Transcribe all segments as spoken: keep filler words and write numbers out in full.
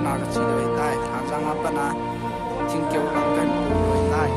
Ka chi loi tai, Hanjang a pat a thingkeu lang kan pu loi tai.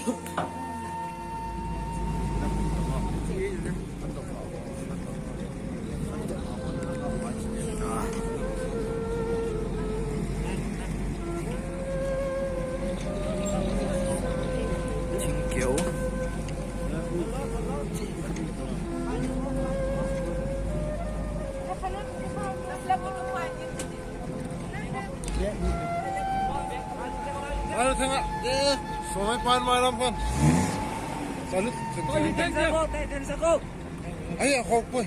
Thank you. Alo, thanga. Eh, somai pan mai lam kan. Salut. Ai, ya, khok poi.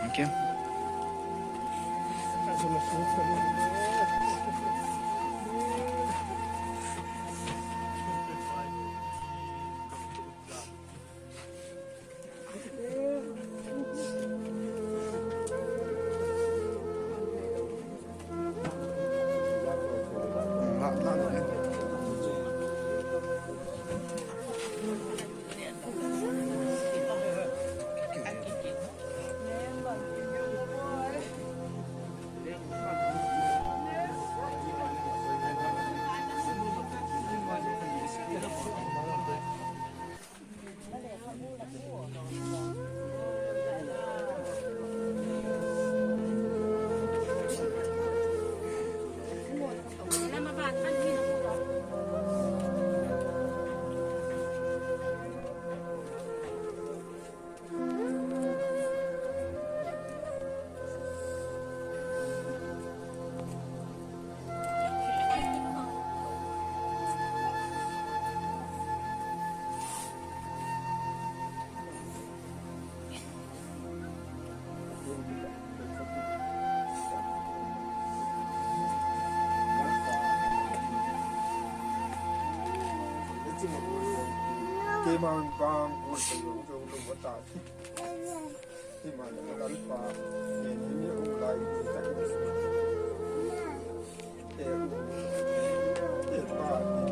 Thank you. Keima bang ko sa lo lo lo ta. Keima Lalpa, ye ni ni o lai ni ta ki. Te u, te pa ni.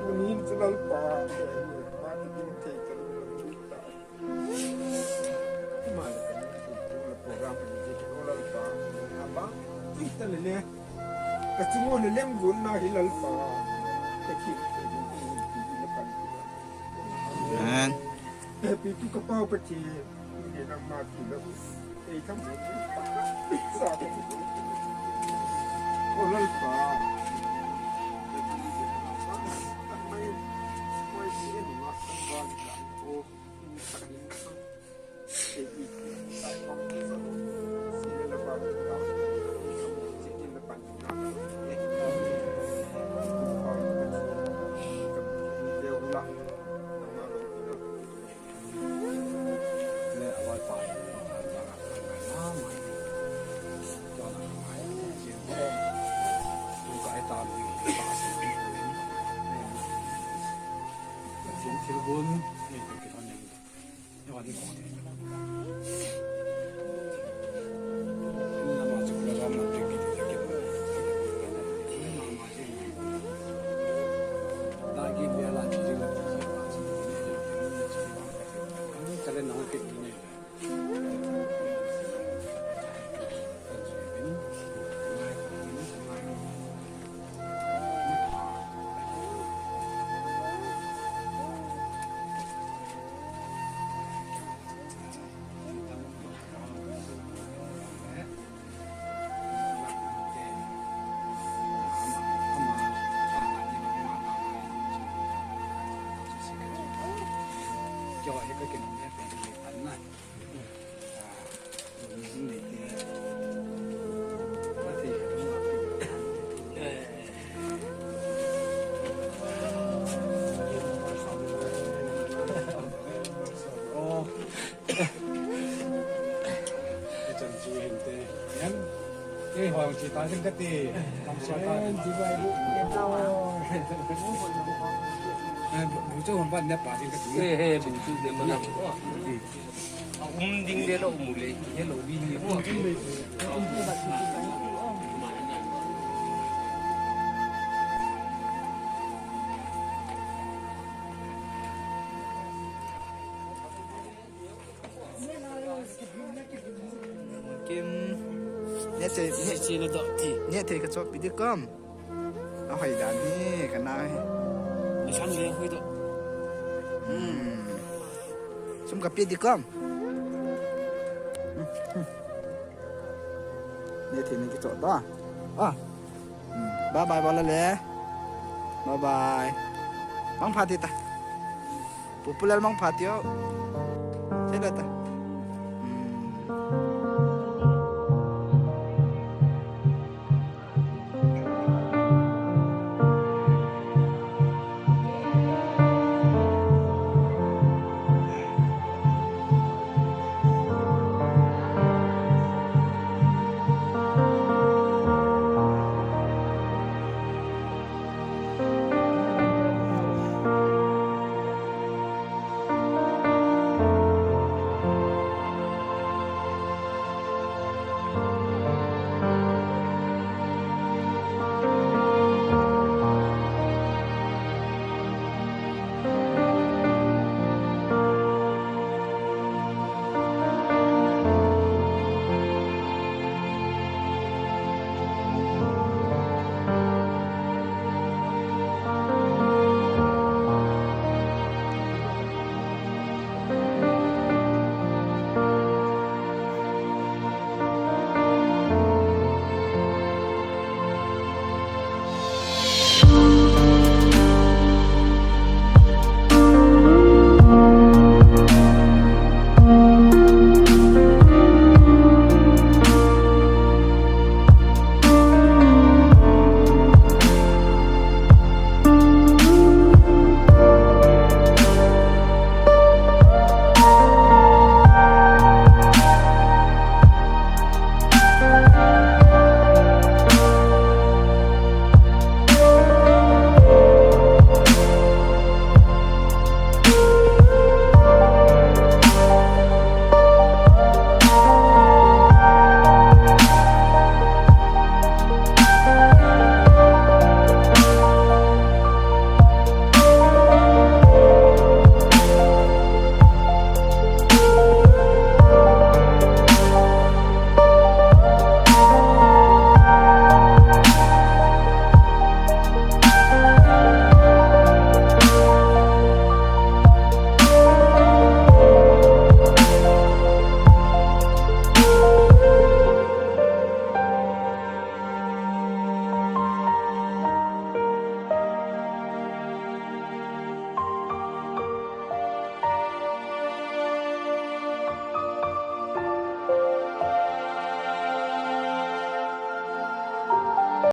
Tunin chu Lalpa, te u, pa te ding thei ta lo ta. Keima Lalpa, program ni ji ko Lalpa. Aba, tu ta le le. Ka chunga le lem gun na hi Lalpa. Te ki, te ki, te ki, te ki, te ki. Amen. Happy to ka pau pa ti. Ni na ma ti lo. Ei, kam. Sa. O Lalpa. Ei, hong chi ta jing kati. Lam sia ta. Eh, bu chu hong ban ne pa jing kati. Eh, eh, bu chu ne ma na. A um ding le lo mu le, he lo bi ni. Kim. Ne se, ne se ne do ti. Ne te ka chop bi de kam. A hoi dan hi ka na hi. Ni san le hoi do. Hmm. Sum ka pe di kam. Ne te ni ki chop da. Ah. Hmm. Bye bye bala le. Bye bye. Mang pha ti ta. Popular mang pha ti o. Se da ta.